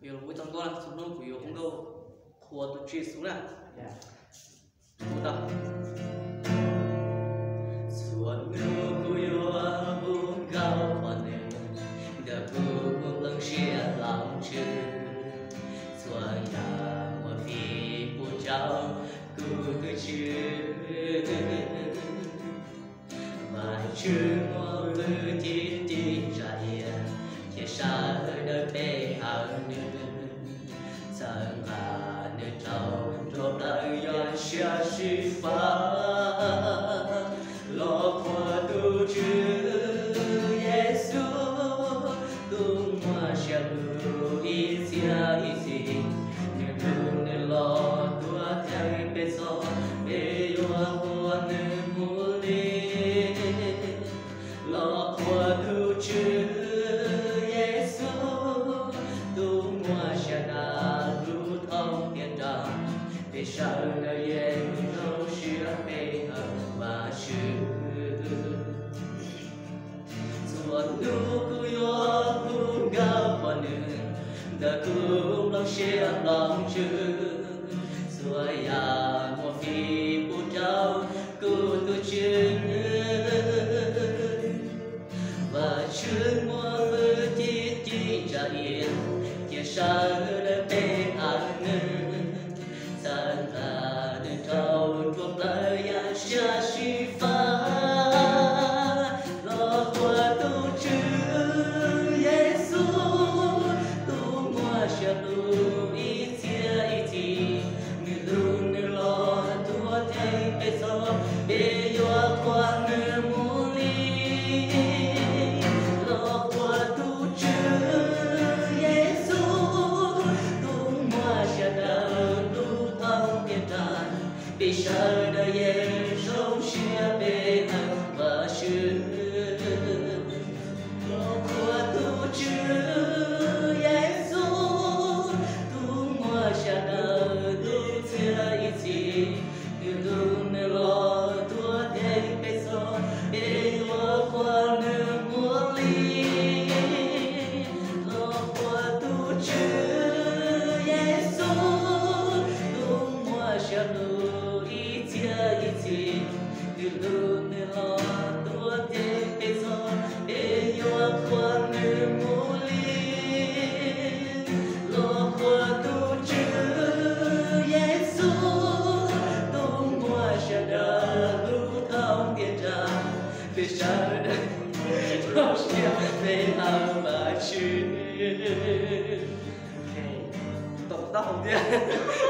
Yuav los ua txog ntua txhua hnub kuv yuav hu nkauj qhuas tus Tswv Yexus na. Txhua hnub kuv yuav hu nkauj qhuas nws, ntawm kuv lub siab los ntsws. Txhua yam muaj fij pub rau kuv tus Tswv. Vajtswv muaj lub cim ci ntsa ias, cia sawv daws pe hawm nws. Txhawb nqa nws rau nruab plawv yog siab sij fab. Los qhuas tus Tswv Yexus, tus muaj sia lug ib txhiab ib txhis. Nws hlub nws los tuav theej peb txhob, peb yuav qhuas nws mus li. Los qhuas tus Tswv Yexus, tus muaj sia dawb lub thoob tiaj nrag. Peb sawv daws yeej zoo siab pe hawm Vajtswv. Txhua hnub kuv yuav hu nkauj qhuas nws, ntawm kuv lub siab los ntsws. Txhua yam muaj fij pub rau kuv tus Tswv. Vajtswv muaj lub cim ci ntsa ias, cia sawv daws pe hawm nws. Txhawb nqa nws rau nruab plawv yog siab sij fab. Los qhuas tus Tswv Yexus, tus muaj sia lug ib txhiab ib txhis. Nws hlub nws los tuav theej peb txhob, peb yuav qhuas nws mus li. Los qhuas tus Tswv Yexus, tus muaj sia dawb lub thoob tiaj nrag. Peb sawv daws yeej zoo siab pe hawm Vajtswv. Los qhuas tus Tswv Yexus, tus muaj sia dawb lub txhiab ib txhis. Nws hlub nws los tuav theej peb txhob, peb yuav qhuas nws mus li. Los qhuas tus Tswv Yexus, tus muaj sia lug ib txhiab ib txhis. Nws hlub nws los tuav theej peb txhob, peb yuav qhuas nws mus li. Los qhuas tus Tswv Yexus, tus muaj sia dawb lub thoob tiaj nrag. Peb sawv daws zoo siab pe hawm Vajtswv. Tau taub hau thiab.